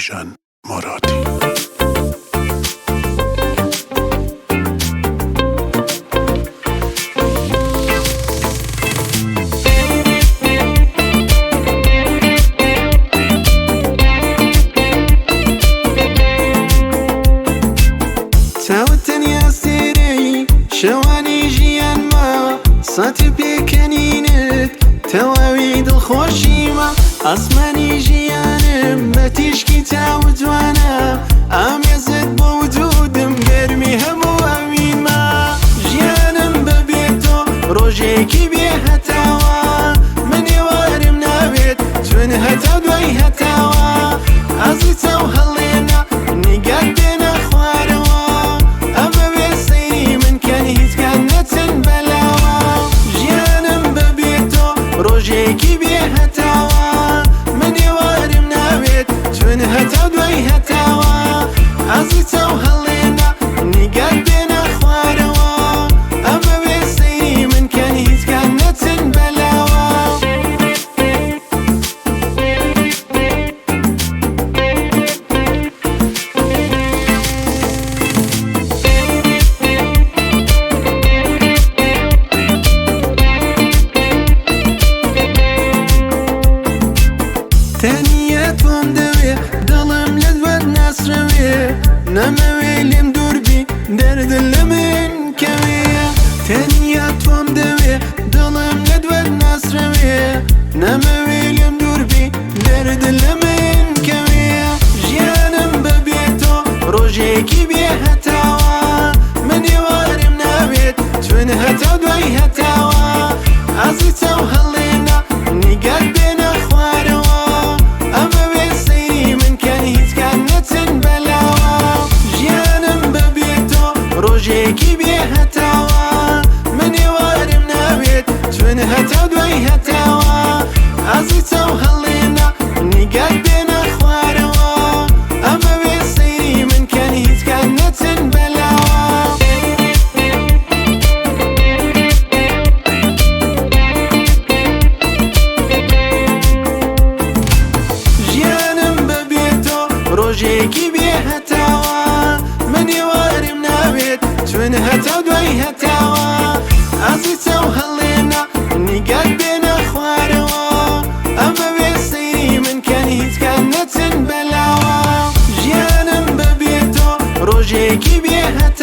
بیژەن مۆرادی. چاوت تەنیا سێرەی شەوانی ژیانمە، ساتی پێکەنینت تەواوی دڵخۆشیمە، ئاسمانی ژیانم بە تیشکی چاوت جوانە، ئامێزت بۆ وجودم گەرمی هەموو ئەوینمە. ژیانم بەبێ تۆ ڕۆژێکی بێ هەتاوە، من ئێوارم ناوێت چون هەتاو دوای هەتاوە، ئازی چاو هەڵێنە نیگات بێنە خوارەوە، ئەمەوێ سەیری من کەن هیچ کات نەچن بەلاوە. ژیانم بەبێ تۆ ڕۆژێکی بێ هەتاوە، من ئێوارم ناوێت چون هەتاو دوای هەتاوە، ئازی چاو هەڵێنە نیگات بێنە خوارەوە، ئەمەوێ سەیری من کەن هیچ کات نەچن بەلاوە. تەنیا تۆم دەوێ دڵم لە دوات ناسرەوێ، نەمەوێ لێم دووربی دەردت لە من کەوێ. تەنیا تۆم دەوێ دڵم لە دوات ناسرەوێ، نەمەوێ لێم دووربی دەردت لە من کەوێ. ژیانم بەبێ تۆ ڕۆژێکی بێ هەتاوە، من ئێوارم ناوێت چون هەتاو دوای هەتاوە، ئازی چاو هەڵێنە نیگات بێنە خوارەوە، ئەمەوێ سەیری من کەن هیچ کات نەچن بەلاوە. ژیانم بەبێ تۆ ڕۆژێکی بێ هەتاوە، من ئێوارم ناوێت چون هەتاو دوای هەتاوە، ئازی چاو هەڵێنە نیگات بێنە خوارەوە، ئەمەوێ سەیری من کەن هیچ کات نەچن بەلاوە. ژیانم بەبێ تۆ ڕۆژێکی بێ هەتاوە، من ئێوارم ناوێت چون هەتاو دوای هەتاوە، ئازی چاو هەڵێنە نیگات بێنە خوارەوە، ئەمەوێ سەیری من کەن هیچ کات نەچن بەلاوە. ژیانم بەبێ تۆ ڕۆژێکی بێ هەتاوە.